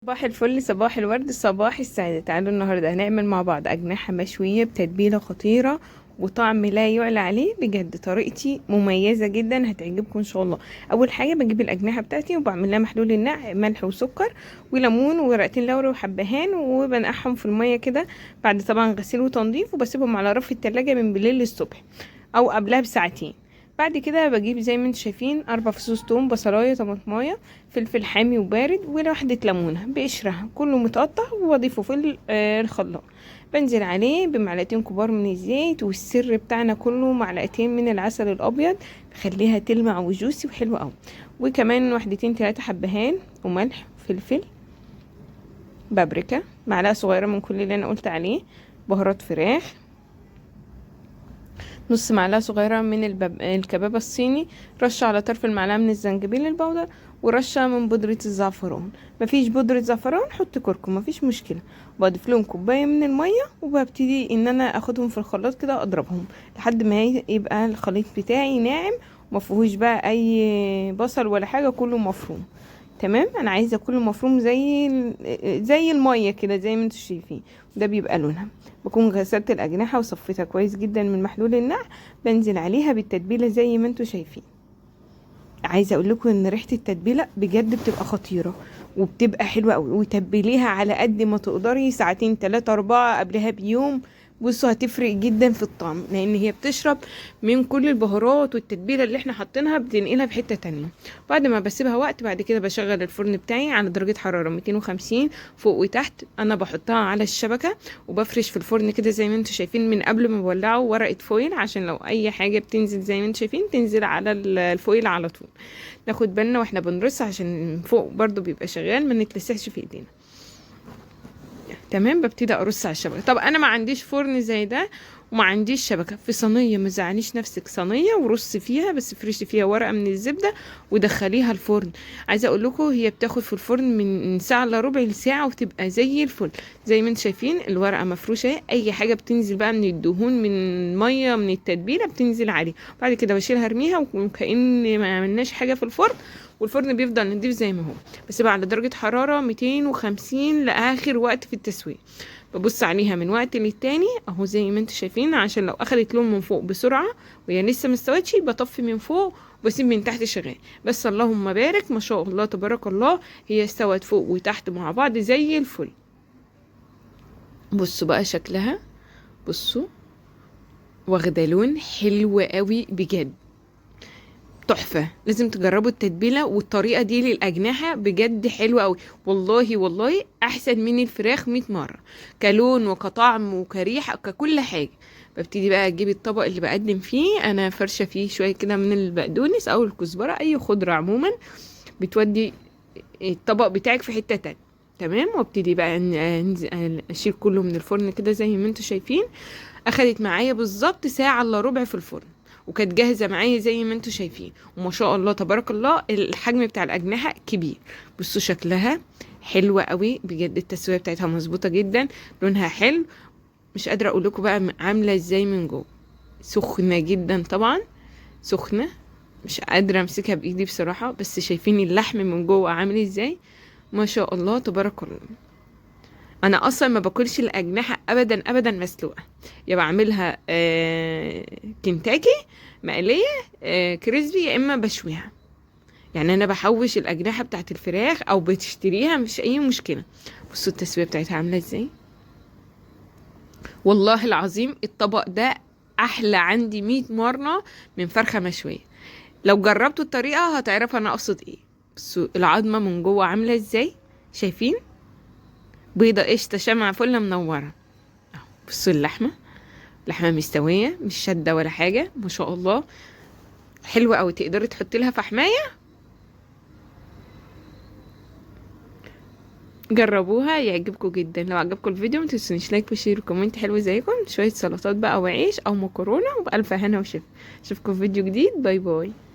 صباح الفل، صباح الورد، صباح السعادة. تعالوا النهاردة هنعمل مع بعض أجنحة مشوية بتتبيلة خطيرة وطعم لا يعلى عليه. بجد طريقتي مميزة جدا، هتعجبكم ان شاء الله. اول حاجة بجيب الأجنحة بتاعتي وبعمل لها محلول النقع، ملح وسكر وليمون وورقتين لورا وحبهان، وبنقعهم في المية كده بعد طبعا غسيل وتنظيف، وبسيبهم على رف التلاجة من بالليل للصبح او قبلها بساعتين. بعد كده بجيب زي ما انتم شايفين 4 فصوص توم، بصلايه، طماطمايه، فلفل حامي وبارد، وواحدة ليمونه بقشرها، كله متقطع، واضيفه في الخلاط. بنزل عليه بمعلقتين كبار من الزيت، والسر بتاعنا كله معلقتين من العسل الابيض، بخليها تلمع وجوسي وحلوه قوي. وكمان 1 2 3 حبهان وملح وفلفل، بابريكا، معلقه صغيرة من كل اللي انا قلت عليه، بهارات فراخ، نص معلقه صغيرة من الكبابه الصيني، رشه على طرف المعلقة من الزنجبيل البودر، ورشه من بودره الزعفران. مفيش بودره زعفران حط كركم، مفيش مشكلة. بضيف لهم كوباية من المية، وببتدي ان انا اخدهم في الخلاط كده اضربهم لحد ما يبقى الخليط بتاعي ناعم ومفيهوش بقى اي بصل ولا حاجة، كله مفروم. تمام، انا عايزه كله مفروم زي المية كده، زي ما انتم شايفين. ده بيبقى لونها. بكون غسلت الاجنحة وصفيتها كويس جدا من محلول النقع، بنزل عليها بالتتبيله زي ما انتم شايفين. عايزه اقول لكم ان ريحه التتبيله بجد بتبقى خطيرة وبتبقى حلوة قوي، وتبليها على قد ما تقدري، ساعتين 3 4 قبلها بيوم. بصوا هتفرق جدا في الطعم، لان هي بتشرب من كل البهارات والتتبيله اللي احنا حاطينها، بتنقلها في حتة تانية. بعد ما بسيبها وقت، بعد كده بشغل الفرن بتاعي على درجه حرارة 250 فوق وتحت. انا بحطها على الشبكة وبفرش في الفرن كده زي ما انتم شايفين، من قبل ما بولعه ورقة foil، عشان لو اي حاجة بتنزل زي ما انتم شايفين تنزل على ال foil على طول. ناخد بالنا واحنا بنرص عشان فوق برضو بيبقى شغال، ما نتلسعش في ايدينا. تمام، ببتدي ارص على الشبكة. طب انا ما عنديش فرن زي ده وما عنديش شبكة، في صينية، ما تزعليش نفسك، صينية ورص فيها، بس فرشي فيها ورقة من الزبدة ودخليها الفرن. عايزه اقول لكم هي بتاخد في الفرن من ساعة الا ربع لساعة، وتبقى زي الفل. زي ما انتم شايفين الورقة مفروشه اهي، اي حاجة بتنزل بقى من الدهون، من المية، من التتبيله بتنزل عليه. بعد كده بشيلها ارميها، وكأن ما عملناش حاجة في الفرن، والفرن بيفضل نضيف زي ما هو، بس بقى على درجة حرارة 250 لآخر وقت في التسوية. ببص عليها من وقت للتاني اهو زي ما انتم شايفين، عشان لو اخدت لون من فوق بسرعة وهي لسه مستوتش بطفي من فوق وبسيب من تحت شغال. بس اللهم بارك، ما شاء الله تبارك الله، هي استوت فوق وتحت مع بعض زي الفل. بصوا بقى شكلها، بصوا واخده لون حلو قوي بجد، تحفة. لازم تجربوا التتبيلة والطريقة دي للأجنحة، بجد حلوة قوي والله، والله أحسن من الفراخ 100 مرة، كلون وكطعم وكريحة ككل حاجة. ببتدي بقى أجيب الطبق اللي بقدم فيه، أنا فرشة فيه شوية كده من البقدونس أو الكزبرة، أي خضرة عموما بتودي الطبق بتاعك في حتة تانية. تمام، وابتدي بقى أشيل كله من الفرن كده زي ما انتوا شايفين. أخدت معايا بالظبط ساعة إلا ربع في الفرن، وكانت جاهزة معايا زي ما انتوا شايفين. وما شاء الله تبارك الله الحجم بتاع الأجنحة كبير. بصوا شكلها حلوة قوي بجد، التسوية بتاعتها مظبوطة جدا، لونها حلو، مش قادرة اقول لكم بقى عاملة ازاي من جوه. سخنة جدا طبعا، سخنة مش قادرة امسكها بايدي بصراحة، بس شايفين اللحم من جوه عامل ازاي، ما شاء الله تبارك الله. انا اصلا ما باكلش الاجنحة ابدا ابدا مسلوقة، يا بعملها كنتاكي مقلية، كريسبي، يا اما بشويها. انا بحوش الاجنحة بتاعت الفراخ او بتشتريها، مش اي مشكلة. بصوا التسوية بتاعتها عامله ازاي، والله العظيم الطبق ده احلى عندي 100 مرة من فرخة مشوية. لو جربتوا الطريقة هتعرفوا انا اقصد ايه. بصوا العظمة من جوه عامله ازاي، شايفين؟ بيضة قشطه شمعة فله منورة. بصوا اللحمة، لحمه مستوية مش شاده ولا حاجة، ما شاء الله حلوة قوي. تقدري تحطي لها فحمايه. جربوها يعجبكم جدا. لو عجبكم الفيديو ما تنسونيش like و share و comment حلو زيكم، شوية سلطات بقى وعيش او مكرونه، وبألف هنا وشفا. اشوفكم في فيديو جديد. bye bye.